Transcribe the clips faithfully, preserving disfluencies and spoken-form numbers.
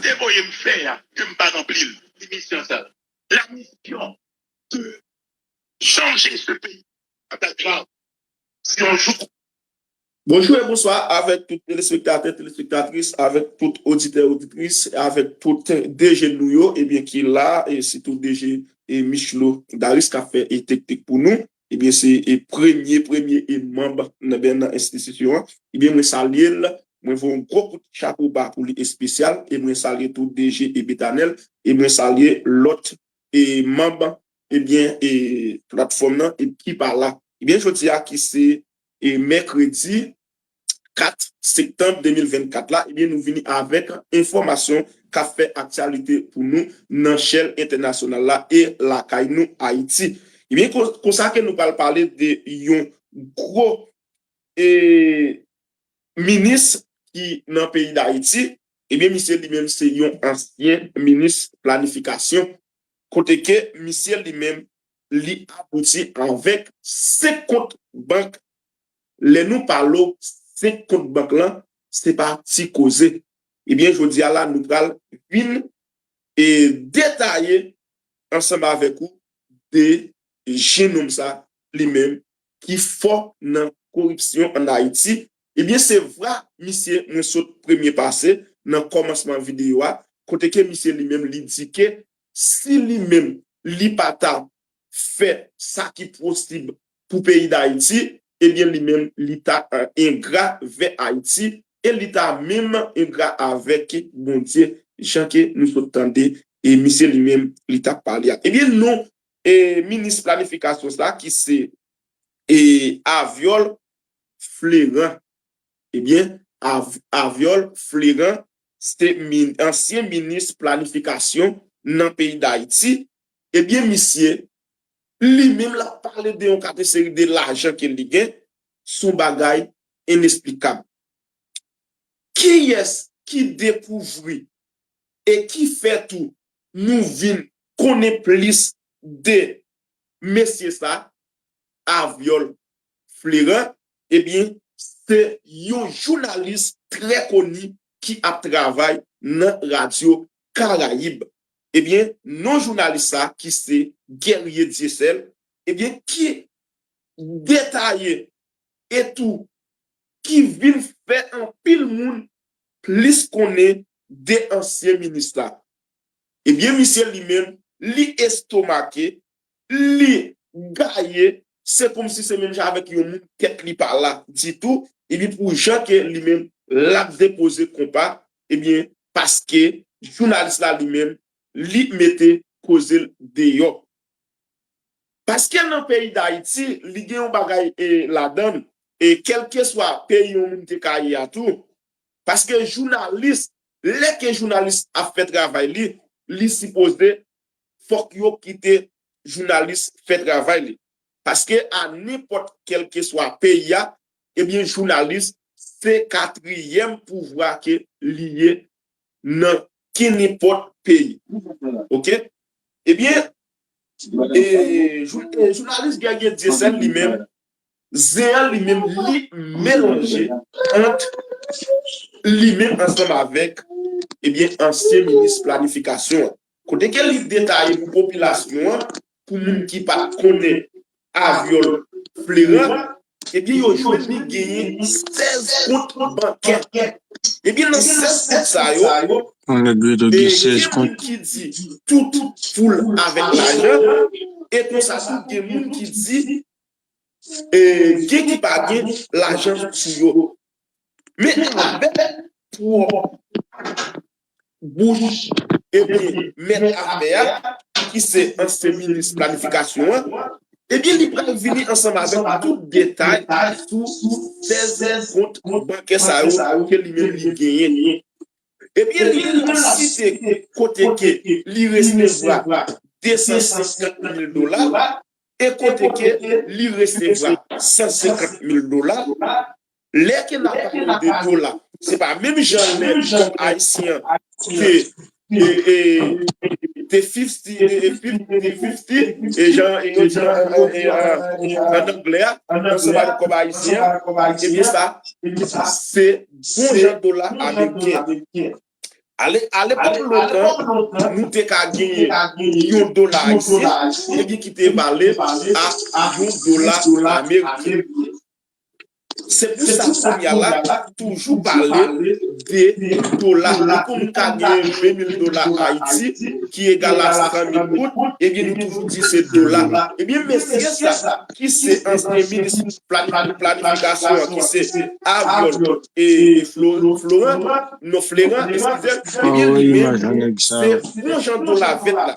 te voye m fè a, ke m pa ranpli l. Ki misyon sa? La mission de changer ce pays. Sa ta grav. Si yon jou. Bonjou e bonswa avèk tout telespektatè, telespektatris, avèk tout oditè, oditris, avèk tout D J nou yo, ebyen, ki la, e sitou D J e Michlo Darius k ap fè e teknik pou nou. Ebyen, se e premye, premye e manm nan, ben, nan enstitisyon an. Ebyen, mwen salye l, mwen voye yon gwo kout chapo ba pou li espesyal, e mwen salye tou D J e Betanel, e mwen salye lòt e manm, ebyen, e platfòm nan, e ki pa la. Ebyen, jodi a ki se e mèkredi kat septanm de mil vennkat la, ebyen, nou vini avèk enfòmasyon k ap fè aktyalite pou nou nan chèn entènasyonal la e lakay nou Ayiti. Ebyen, kon- konsa ke nou pral pale de yon gwo e minis ki nan peyi Dayiti, ebyen, misye li menm se yon ansyen minis planifikasyon, kote ke misye li menm li abouti avèk senk kont bank. Lè nou pale w senk kont bank lan, se pa ti koze. Ebyen, jodi a la, nou pral vin e detaye ansanm avèk ou de jennonm sa li menm ki fò nan koripsyon ann Ayiti. Ebyen, se vwa misye mwen sot premye pase nan kòmansman videyo a, kote ke misye li menm li di ke si li menm li pa ta fè sa ki posib pou peyi Dayiti, ebyen, li menm li ta engra vè Ayiti e li ta menm engra avèk Bondye, jan ke nou sot tande e misye li menm li t ap pale a. Ebyen, non, e minis planifikasyon sa ki se e Aviol Fleurant. Ebyen, Av- Aviol Fleurant se min- ansyen minis planifikasyon nan peyi Dayiti. Ebyen, misye li menm l ap pale de yon kalite seri de lajan ke li gen, se yon bagay inesplikab. Kiyès ki dekouvri e ki fè tou nou vin konnen plis de mesye sa, Aviol Fleurant? Ebyen, se yon jounalis trè koni ki ap travay nan Radyo Karayib. Ebyen, non jounalis sa ki se Guerrier Dieuseul, ebyen, ki detaye e tou ki vin fè anpil moun plis konnen de ansyen minis la. Ebyen, misye li menm, li estomake, li gaye, se kòmsi se menm jan avèk yon moun tèt li pa la ditou, epi pou jan ke li menm l ap depoze konpa, ebyen, paske jounalis la li menm, li mete koze l deyò. Paske nan peyi Dayiti, li gen yon bagay e ladan l, e kèlkeswa peyi yon moun te ka ye a tou, paske jounalis, lè ke jounalis ap fè travay li, li sipoze fòk yo kite jounalis fè travay li. Paske a nenpòt kèlkeswa peyi a, ebyen, jounalis se katriyèm pouvwa ke li ye nan kenenpòt peyi. Oke? Ebyen, e, jou- e, jounalis Guerrier Dieuseul li menm, zen an li menm, li melanje ant li menm ansanm avèk, ebyen, ansyen minis planifikasyon an. Kote ke li detaye pou popilasyon an, pou moun ki pa t konnen Aviol Fleurant, ebyen, yo jwenn li genyen sèz kont bankè. Ebyen, nan sèz kont sa yo, e, gen moun ki di tout foul avèk lajan, e konsa tou gen moun ki di, e, gen ki pa gen lajan sou yo. Men avèk pwòp bouch, ebyen, mèt afè a, ki se ansyen minis planifikasyon an, ebyen, li pral vini ansanm avèk tout detay sou sèz kont bankè sa yo ke li menm li genyen. Ebyen, li menm site kote ke li resevwa de san senkant mil dola, e kote ke li resevwa san senkant mil dola, lè ke n ap pale de dola, se pa menm jan lè kòb ayisyen an te, e, e, te fifty, e, e, fifty, te fifty, e jan, e, yo di an, an, an, an anglè a, ansanm avèk kòb ayisyen an, ebyen sa, se bon jan dola ameriken. Alepòk lontan, nou te ka genyen yon dola ayisyen, ebyen ki te vale a yon dola ameriken. Se pou sa kounye a la, toujou pale de dola. Pou nou ka genyen ven mil dola Ayiti, ki egal a san mil goud, ebyen nou toujou di se dola. Ebyen mesye sa, ki se ansyen minis planifikasyon an, ki se Aviol e Floran, non, Fleran, eskize, ebyen li menm, se yon jan dola vèt la.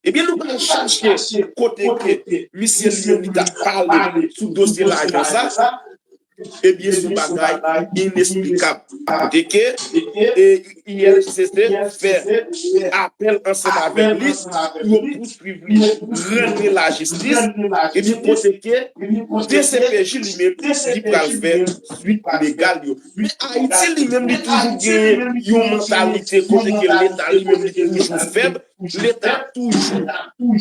Ebyen nou pral chache kote ke misye li menm li t ap pale sou dosye lajan sa. Ebyen se yon bagay inesplikab. Kote ke I L C C fè apèl ansanm avèk li pou yo pouswiv li, rann li lajistis, ebyen kote ke D C P J li menm li pral fè swit legal yo. Men Ayiti li menm li toujou genyen yon mantalite kote ke Leta li menm li toujou fèb, Leta toujou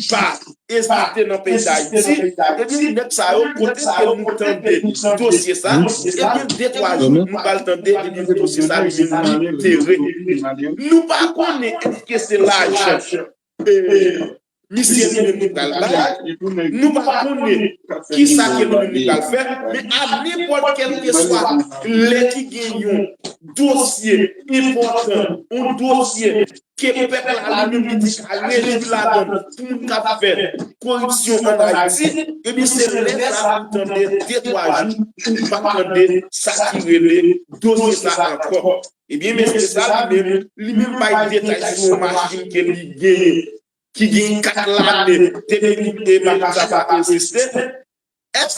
pa ezite nan peyi Dayiti. Ebyen nèg sa yo, kote ke nou tande dosye sa, ebyen de twa jou nou pral tande ebyen dosye sa li menm li tere. Nou pa konnen èske se lajan misye li menm li pral bay. Nou pa konnen kisa ke li menm li pral fè, men a nenpòt kèlkeswa lè ki gen yon dosye enpòtan, yon dosye ke pèp la li menm li di ka rejwi ladan pou moun k ap fè koripsyon ann Ayiti, ebyen se lè sa pou tande de twa jou ou pa tande sa ki rele dosye sa ankò. Ebyen mesye sa li menm, li menm bay detay sou yon machin ke li genyen ki gen kat lane depi e machin sa pa egziste.